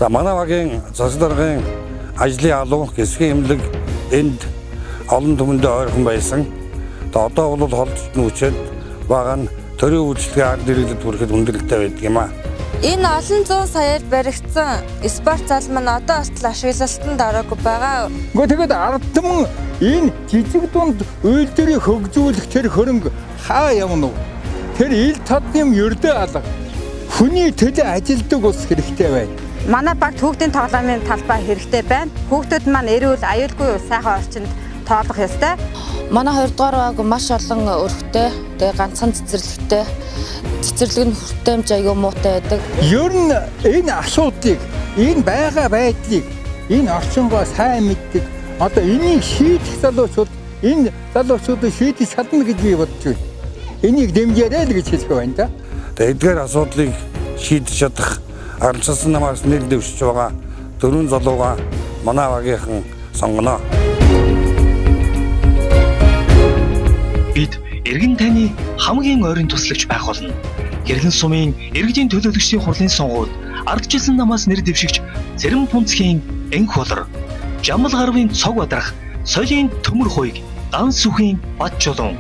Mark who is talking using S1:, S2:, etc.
S1: За, манай багийн засаг даргын ажлын алуу хэсгийн эмнэлэг энд олон түмэндээ ойрхон байсан. Тэгээ одоо бол холдож нүүчээд байгаа нь төрийн үйлчлэгээ ард иргэдэд хүрэхэд хүндрэлтэй байдаг юм аа.
S2: Энэ олон зуун саяар баригдсан спорт зал маань одоо болтол ашиглалтанд ороогүй байгаа.
S3: Гэхдээ тэгээд ард түмэн энэ жижиг дунд үйлдвэрийг хөгжүүлэх тэр хөрөнгө хаа явна уу? Тэр ил тод юм ердөө алга. Хүний төлөө ажилдаг ус хэрэгтэй байна.
S4: Манай багт хүүхдийн тоглоомын талбай хэрэгтэй байна. Хүүхдүүд маань эрүүл, аюулгүй сайхан орчинд тоглох ёстой.
S5: Манай 2 дугаар баг маш олон өрхтэй, тэгээ ганцхан цэцэрлэгтэй. Цэцэрлэг нь хүртээмж аягүй муутай байдаг.
S3: Ер нь энэ асуудлыг, энэ байгаа байдлыг, энэ орчингоо сайн мэддэг. Одоо энийг шийдэх залуучууд, энэ залуучуудыг шийдэж чадна гэж би бодож байна. Энийг дэмжээрэй л гэж хэлэх байна да.
S1: Тэгээ эдгээр асуудлыг шийдэж чадах ардчилсан намаас нэр дэвшиж байгаа дөрвөн залууга манай багийнхан сонгоно.
S6: Бид эргэн тайны хамгийн ойрын туслагч байх болно. Гэрлэн сумын иргэдийн төлөөлөгчдийн хурлын сонгуульд ардчилсан намаас нэр дэвшигч Цэрэн Пунцгийн Энх болор, Жамал гарвын цог бадрах, Солийн төмөр хуйг, Ган сүхийн Бат чулуун.